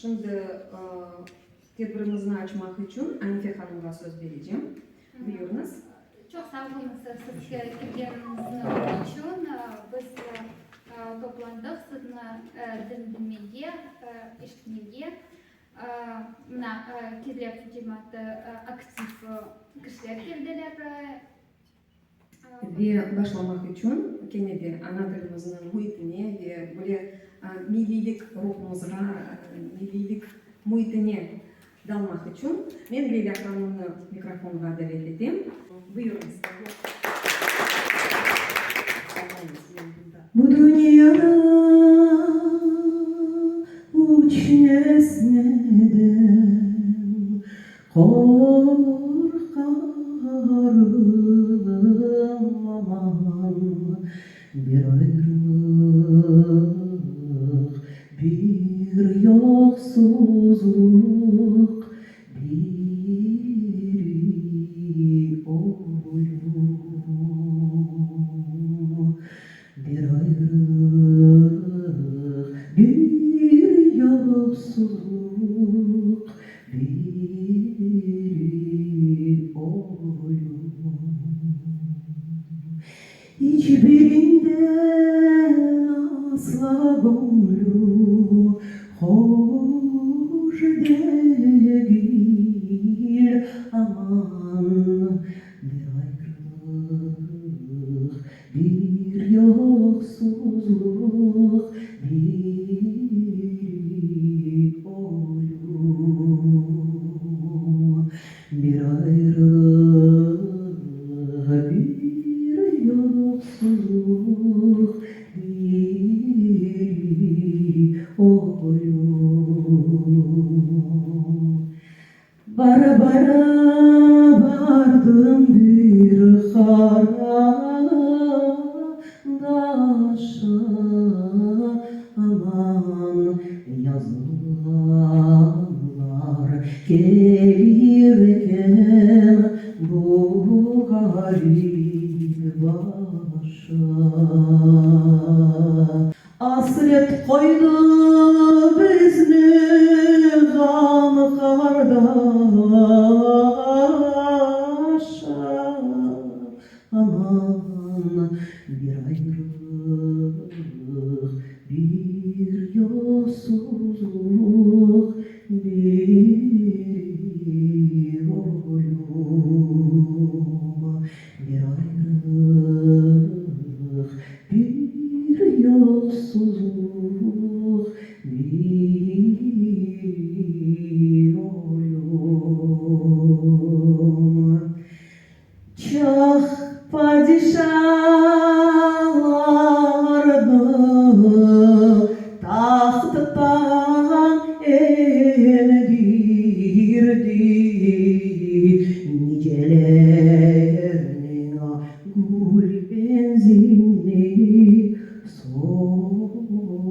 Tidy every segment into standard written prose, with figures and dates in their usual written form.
Şimdi tedbirimizni açmaq içün Anife hanımğa söz berecem. Buyurıñız. Çoq sağ oluñız siz kelgeniñiz içün. Biz toplandıq sizni diñlemege, eşitmege. Mına, Kezlev cemaatı aktiv kişiler keldiler. Ve başlamaq içün kene de ana tilimizniñ müitine ve böyle milliylik ruhumızğa, milliylik müitine dalmaq içün men Lilâ hanımnı mikrofonğa davet etem. Buyurıñız. Bu dünyada üç nesneden Qorqarım, aman, bir ayrılıq, bir yoqsuzluq, biri ölüm. Bir ayrılıq, bir yoqsuzluq, biri ölüm. İç birinden asla göñlüm hoş degil, aman, bir ayrılıq, Bir yoqsuzluq, bir ölüm, Bir ayrılıq, bir yoqsuzluq, bir ölüm. Bara-bara bardım bir qardaşa, aman, yazılğanlar kelir eken bu ğarip başa. Asret qoydı bizni ğam qardaş, aman, bir ayrılıq, bir yoqsuzluq, bir ölüm. Bir ayrılıq, bir yoqsuzluq, bir ölüm. Çoq padişalarnı tahttan endirdi, Nicelerniñ gül benzini soldurdı,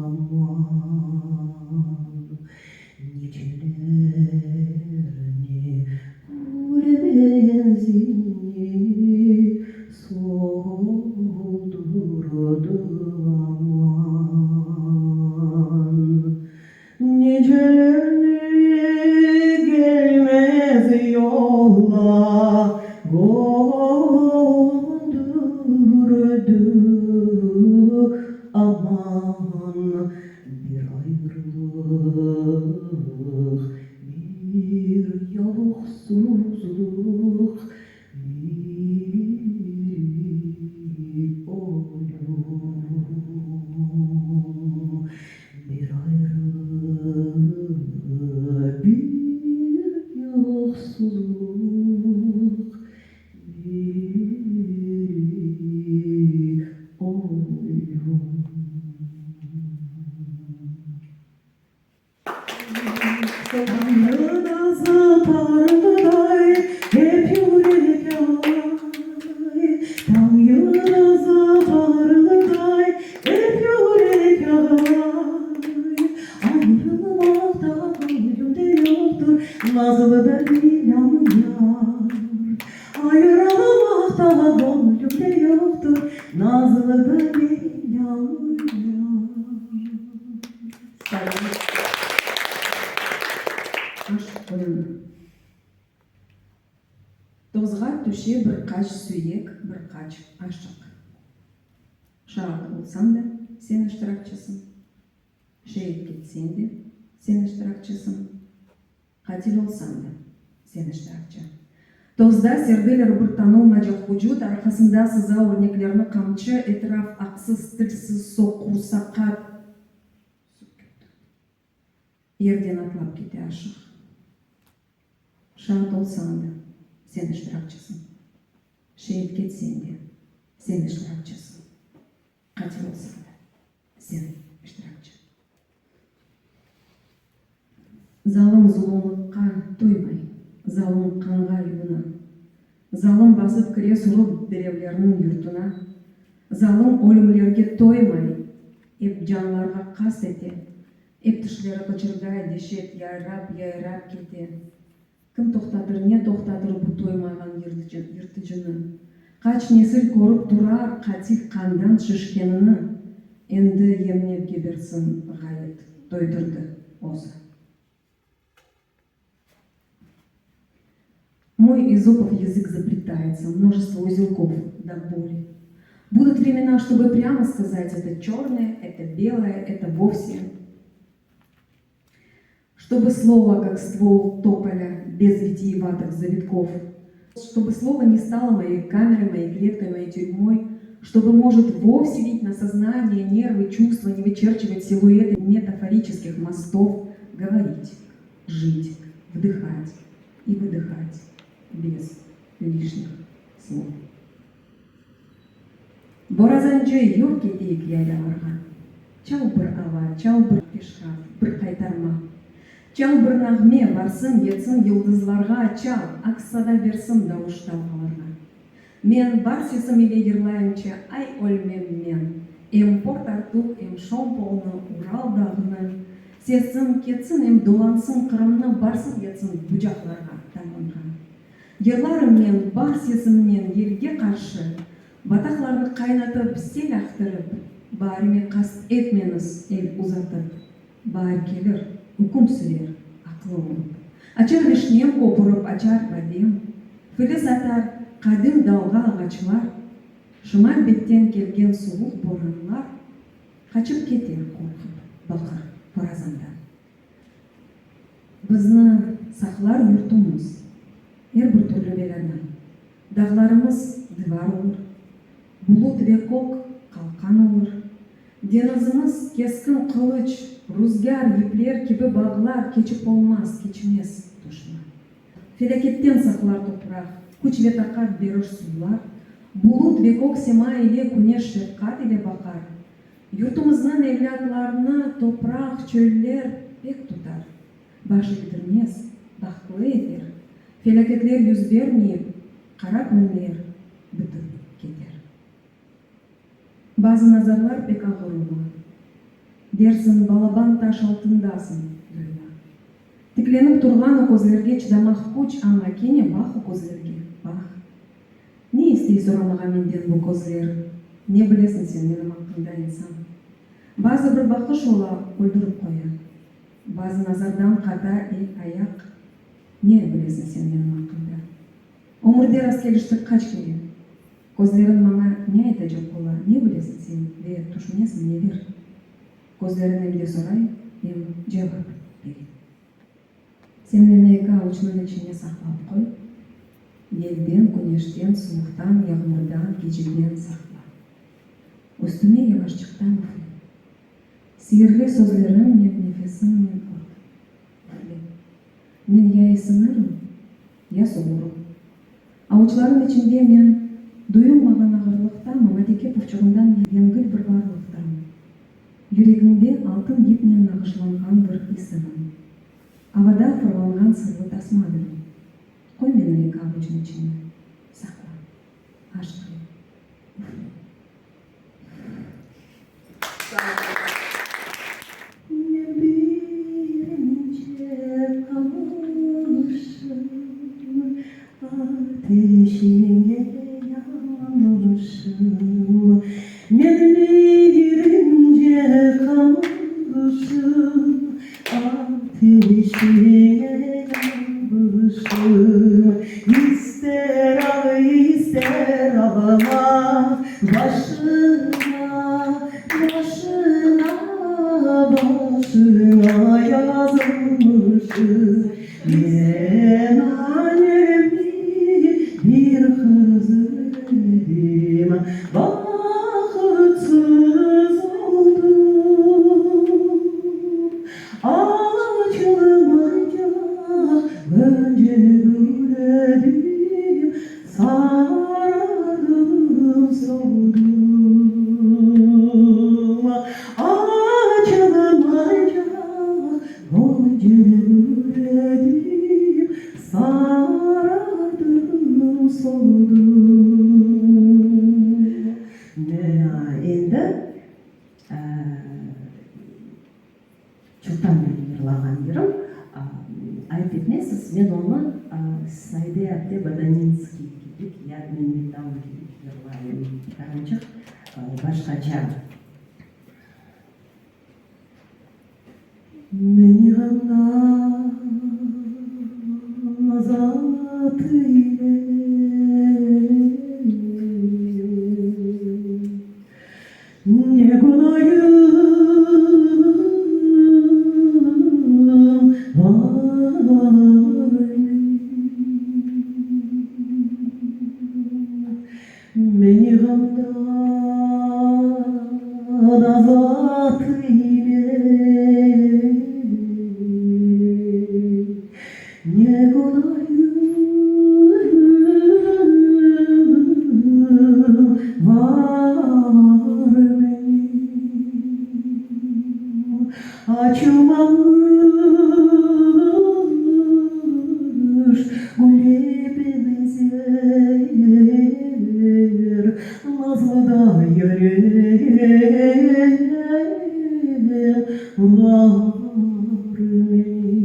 aman. Nicelerniñ gül benzini soldurdı, aman. Nicelerni gelmez yola göndürdi, aman. Bir ayrılıq, bir yoqsuzluq, bir ölüm. Bir ayrılıq, bir yoqsuzluq, bir ölüm. Tañ yıldızı parılday, hep yürek ağlay. Tañ yıldızı parılday, hep yürek ağlay. Ayrılmaqta gönlümde yoqtur, nazlı da Leylâm yar. Ayrılmaqta gönlümde yoqtur, nazlı da Leylâm yar. Sağ oluñız. Aşq oyunı. Tozğa tüşe bir qaç süyek, bir qaç aşıq. Şaat olsañ da, sen iştirakçısıñ. Şeit ketseñ de, sen iştirakçısıñ. Qatil olsañ da, sen iştirakçı. Tozda serdiler bir tanılmacaq vucut, arqasında sıza örneklerni qamçı, etraf aqsız, tilsiz, soqur, saqat, süküt. Yerden atlap kete aşıq. Şaat olsañ da, sen iştirakçısıñ. Şeit ketseñ de, sen iştirakçısıñ. Qatil olsañ da, sen iştirakçı. Zalım zulumlıqqa toymay, zalım qanğa yuvuna. Zalım basıp kire surıp birevlerniñ yurtuna. Zalım ölümlerge toymay, ep canlarğa qast ete, ep tişleri qıçırday deşet yayrap-yayrap kete. Kim toqtatır, ne toqtatır bu toymağan yırtıcını? Qaç nesil körip turar qatil qandan şişkenini? Endi yemnep gebersin, ğayet toydurdı özü. Мой эзопов язык заплетается, множество узелков до боли. Будут времена, чтобы прямо сказать, это черное, это белое, это вовсе Чтобы слово, как ствол тополя, без витиеватых завитков, Чтобы слово не стало моей камерой, моей клеткой, моей тюрьмой, Чтобы, может, вовсе лить на сознание, нервы, чувства, не вычерчивать силуэты метафорических мостов, говорить, жить, вдыхать и выдыхать без лишних слов. Borazancı, yur keteyik yaylalarğa. Çal bir ava, çal bir peşraf, bir qaytarma. Çal bir nağme, barsın, yetsin yıldızlarğa, çal, aks-sada bersin davuş dalğalarğa. Men bar sesim ile yırlayımçı, ay ölmem men, em Port-Artur, em Şompolnı, Ural dağını, sesim ketsin em dolansın Qırımnı, barsın yetsin bucaqlarğa, Tayvanğa. Yırlarım men bar sesimnen yelge qarşı, Bataqlarnı qaynatıp, sel aqtırıp, Baarime qast etmeñiz el uzatıp. Baar kelir, üküm sürer, aqlı olıp. Açar vişnem köpürip, açar badem, Filiz atar qadim dalğa ağaçlar, Şimal betten kelgen suvuq boranlar Qaçıp keter qorqıp baqır borazandan. Bizni saqlar yurtumız er bir türlü belâdan. Dağlarımız divar olur, bulut ve kök qalqan olur. Deñizimiz keskin qılıç, ruzgâr yipler kibi bağlar, keçip olmaz, keçmez duşman. Felâketten saqlar topraq, küç ve taqat berir suvlar. Bulut ve kök sema ile küneş şefqat ile baqar. Yurtumıznıñ evlâtlarını topraq, çöller pek tutar, baş egdirmez, bahtlı eter, felâketler yüz bermeyip, qara künler bitip keter. Bazı nazarlar pek ağır ola. Dersiñ, balaban taş altındasıñ, duyula. Tiklenip turğan o közlerge çıdamaq küç, amma kene baq o közlerge, baq. Ne istey soramağa menden bu közler? Ne bilesiñ sen menim aqqımda, insan? Bazı bir baqış ola, öldürip qoya. Bazı nazardan qata el-ayaq. Ne bilesiñ sen menim aqqımda? Ömürde rastkeliştik qaç kere. Közleriñ maña ne aytacaq ola, ne bilesiñ sen ve tüşünesiñ neler? Közleriñ em de soray, em cevap bere. Sen meni eki avuçnıñ içine saqlap qoy, yelden, küneşten, suvuqtan, yağmurdan, geceden saqla. Üstüme yavaşçıqtan üfle. Siirli sözleriñnen, nefesiñnen ört. Üfle. Men ya isinirim, ya suvurım. Avuçlarıñ içinde men duyulmağan ağırlıqta, mamateke pufçığından yengil bir varlıqtırım. Yüregiñde altın yipnen nağışlanğan bir isimim. Avada fırlanğan sırlı tasmadırım. Qoy meni eki avuçıñ içine, saqla, aşq ile üfle. Men bir ince qamışım, Ateşiñe yanmışım. Men bir ince qamışım. Başıña, başıña, başıña yazılmışız. Men alemli bir qız edim, Bahıtsız oldım. Açılmaycaq gonca gül edim, Sarardım, soldım. Açılmaycaq gonca gül edim, Sarardım, soldım. Endi çoqtan berli yırlağan yırım, ayıp etmezsiz, men onı Sayde apte Bodaninskiy kibik ya Menli Taun kibik yırlayım, tarançıq başqaca. Meni ğamdan azat eyle. Ne günayım var menim? Meni ğamdan azat eyle. Ne günayım var menim? Açılmamış güle beñzer nazlı da yarem var menim.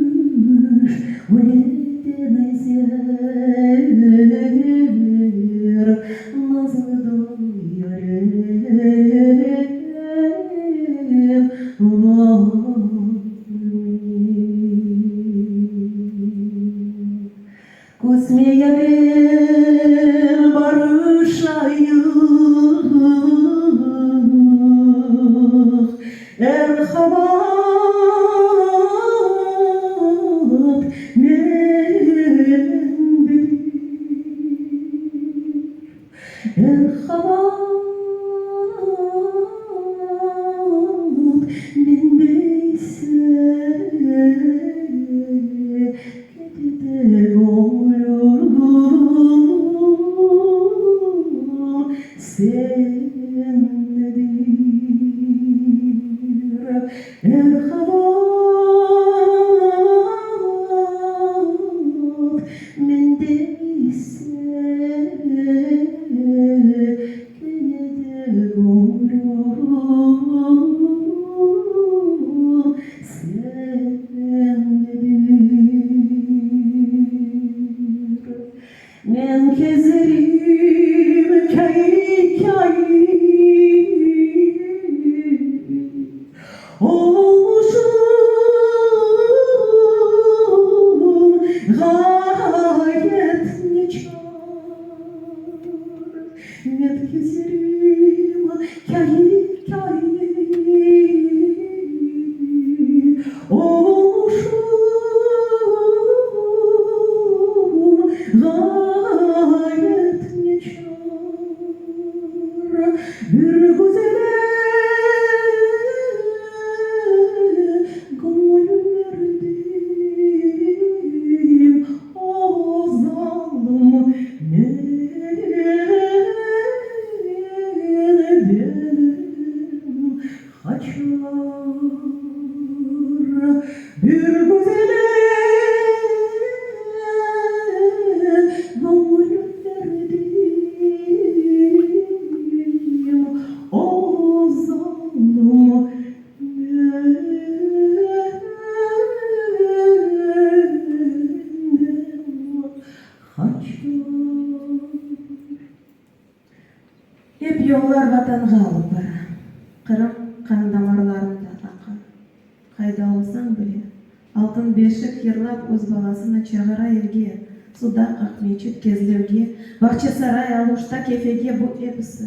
Açılmamış güle beñzer nazlı da yarem var menim. Küsme yarem, barışayıq, Er qabaat mendedir. Er qabaat mende ise, Kete göñlüm sendedir. Er qabaat mende ise, Kene de göñlüm sendedir. Men kezerim kâyi-kâyi, Olmuşım ğayet neçar. Men kezerim kâyi-kâyi, Olmuşım ğayet neçar. Bir güzele göñül berdim, O zalım menden qaçar. Bir güzele göñül berdim, O zalım menden qaçar. Ep yollar Vatanğa alıp bara. Qırım qan damarlarımda aqa. Qayda olsañ bile, altın beşik. Beşik yırlap öz balasını çağıra evge, Sudaq, Aqmeçit, Kezlevge, Bağçasaray, Aluşta, Kefege, bu episi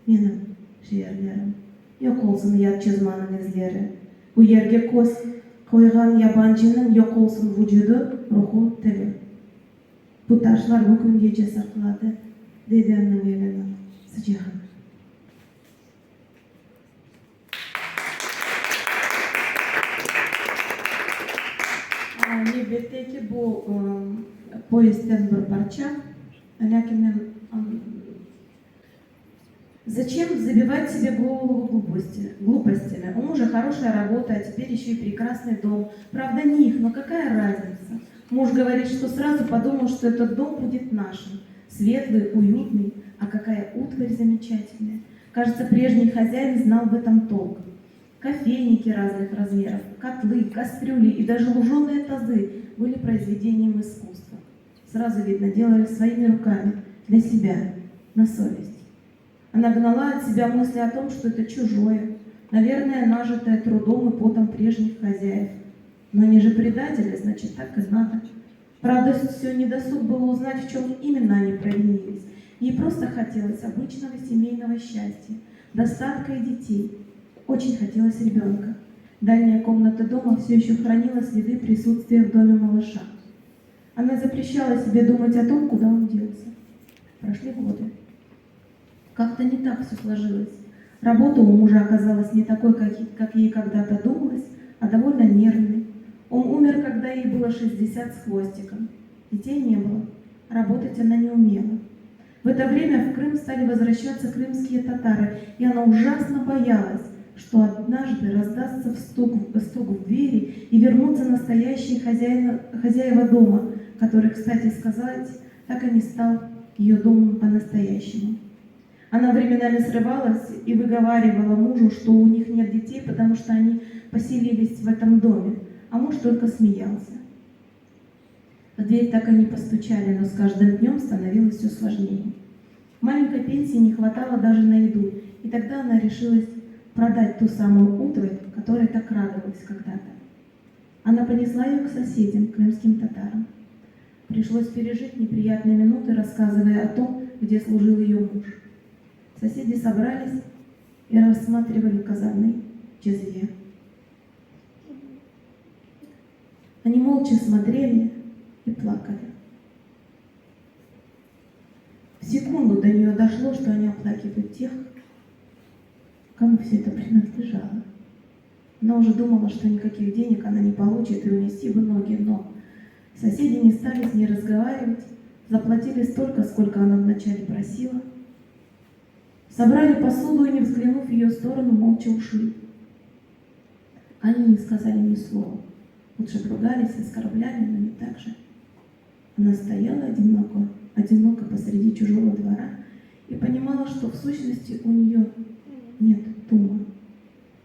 menim şeerlerim. Yoq olsun yat çızmanıñ izleri, bu yerge köz qoyğan yabancınıñ yoq olsun vucudı, ruhu, tili. Bu taşlar bu küngece saqladı dedemniñ eliniñ sıcağını. Nevbetteki bu povestten bir parça, lâkin men Зачем забивать себе голову глупостями? У мужа хорошая работа, а теперь еще и прекрасный дом. Правда, не их, но какая разница? Муж говорит, что сразу подумал, что этот дом будет нашим. Светлый, уютный, а какая утварь замечательная. Кажется, прежний хозяин знал в этом толк. Кофейники разных размеров, котлы, кастрюли и даже луженые тазы были произведением искусства. Сразу видно, делали своими руками, для себя, на совесть. Она гнала от себя мысли о том, что это чужое, наверное, нажитое трудом и потом прежних хозяев. Но они же предатели, значит, так и надо. Правда, все недосуг было узнать, в чем именно они провинились. Ей просто хотелось обычного семейного счастья, достатка и детей. Очень хотелось ребенка. Дальняя комната дома все еще хранила следы присутствия в доме малыша. Она запрещала себе думать о том, куда он делся. Прошли годы. Как-то не так все сложилось. Работа у мужа оказалась не такой, как, как ей когда-то думалось, а довольно нервной. Он умер, когда ей было 60 с хвостиком. Детей не было. Работать она не умела. В это время в Крым стали возвращаться крымские татары, и она ужасно боялась, что однажды раздастся стук, стук в двери и вернутся настоящие хозяина, хозяева дома, который, кстати сказать, так и не стал ее домом по-настоящему. Она временами срывалась и выговаривала мужу, что у них нет детей, потому что они поселились в этом доме, а муж только смеялся. В дверь так и не постучали, но с каждым днем становилось все сложнее. Маленькой пенсии не хватало даже на еду, и тогда она решилась продать ту самую утварь, которой так радовалась когда-то. Она понесла ее к соседям, крымским татарам. Пришлось пережить неприятные минуты, рассказывая о том, где служил ее муж. Соседи собрались и рассматривали казаны, джезве. Они молча смотрели и плакали. В секунду до нее дошло, что они оплакивают тех, кому все это принадлежало. Она уже думала, что никаких денег она не получит и унести бы ноги, но соседи не стали с ней разговаривать, заплатили столько, сколько она вначале просила. Собрали посуду и, не взглянув в ее сторону, молча ушли. Они не сказали ни слова. Лучше б ругались, оскорбляли, но не так же. Она стояла одиноко, одиноко посреди чужого двора и понимала, что в сущности у нее нет дома.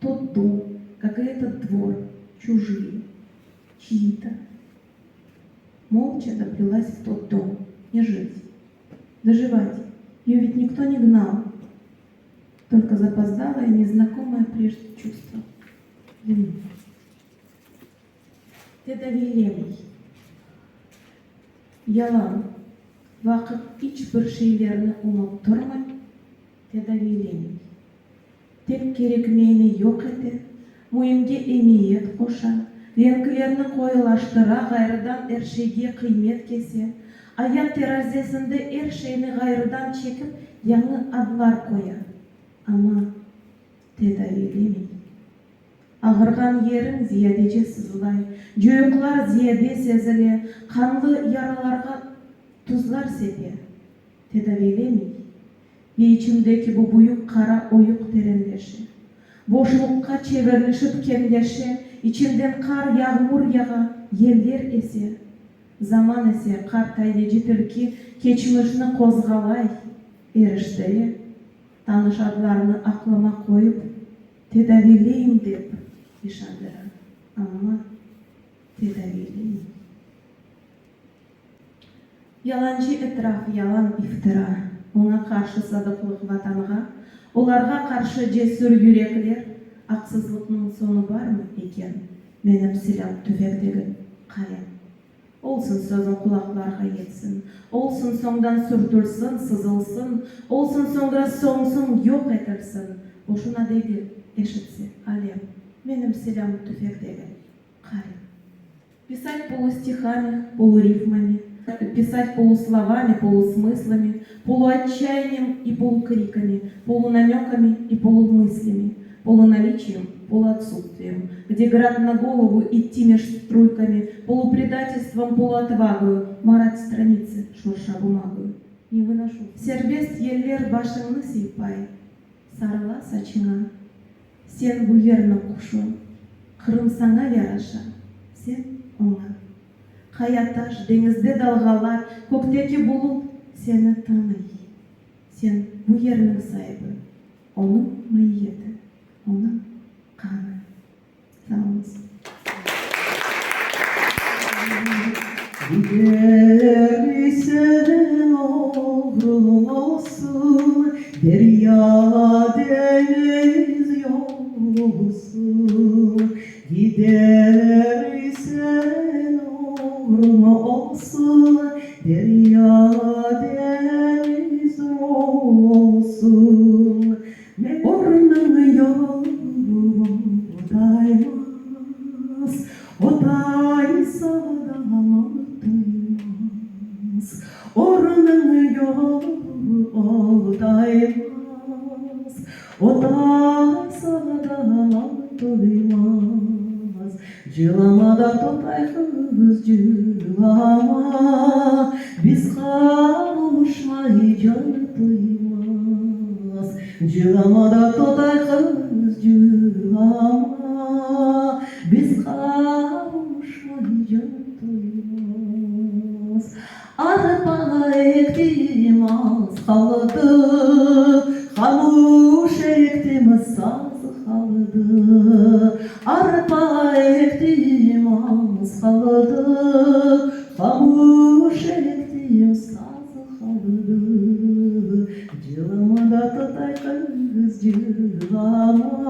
Тот дом, как и этот двор, чужие, чьи-то. Молча доплелась в тот дом, не жить, доживать. Ее ведь никто не гнал, только запоздалое, незнакомое прежде чувство вины. Tedaviylemey. Yalan, vaqıt iç bir şeylerni unuttırmay, tedaviylemey. Tek kerekmeyni yoq ete, müimge emiyet qoşa, renklerni qoyulaştıra, ğayrıdan er şeyge qıymet kese, ayat terazesinde er şeyni ğayrıdan çekip yañı adlar qoya, amma tedaviylemey. Ağırğan yeriñ ziyadece sızlay, coyuqlar ziyade sezile, qanlı yaralarğa tuzlar sepe, tedaviylemey ve içimdeki bu büyük qara oyuq terenleşe, boşluqqa çevirilişip keñleşe, içimden qar, yağmur yağa, yeller ese. Zaman ise qart ayleci tilki keçmişni qozğalay, eriştire, tanış adlarnı aqlıma qoyıp, tedaviyleyim dep işandıra, amma tedaviyleyim. Yalancı etraf, yalan, iftira, oña qarşı sadıqlıq Vatanğa, olarğa qarşı cesür yürekler, aqsızlıqnıñ soñu barmı eken, menim silâm tüfek degil. Qalem. Olsun sözüñ qulaqlarğa yetsin, Olsun soñdan sürtülsin, sızılsın, Olsun soñra soñsıñ yoq etilsin, Boşuna degil, eşitse alem, Menim silâm tüfek degil, qalem. Pisat polustihami, polurifmami, Pisat poluslovami, polusmıslami, Poluotçayaniyem i polukrikami, Polunamökami i polumıslyami, Polunaliçiyem, poluotsutствием, Gde grad na golovu idti меж struykami, Polupredatelstvom, poluotvagою Marat stranitsı, şurşa bumagою. Ne vınoşu. Serbest yeller başıñnı sıypay, Sarıla saçıña. Sen bu yerniñ quşu, Qırım saña yaraşa, sen, oña. Qaya-taş, deñizde dalğalar, kökteki bulut seni tanıy. Sen bu yerniñ saibi, onıñ maiyeti, onıñ qanı. Sağ oluñız. Gider isen oğrun olsun, Derya, deñiz yol olsun. Gider isen oğrun olsun, Derya, deñiz yol olsun. Ornıñ yolu otaymaz, Otaysa da mal toymaz. Ornıñ yolu otaymaz, Otaysa da mal toymaz. Cılama da totay qız, cılama, Biz qavuşmay can toymaz. Cılama da totay qız, cılama, Biz qavuşmay can toymaz. Arpa ektim, az qaldı, Qamuş ektim, saz qaldı. Arpa ektim, az qaldı, Qamuş ektim, saz qaldı. Cılama da totay qız, cılama,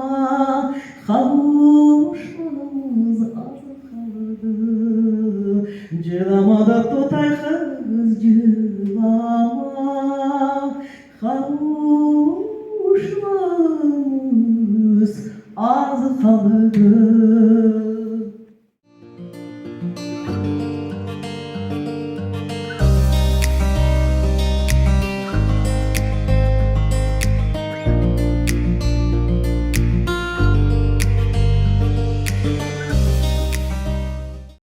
Qavuşmamız az qaldı. Cılama da totay qız, cılama, Qavuşmamız az qaldı.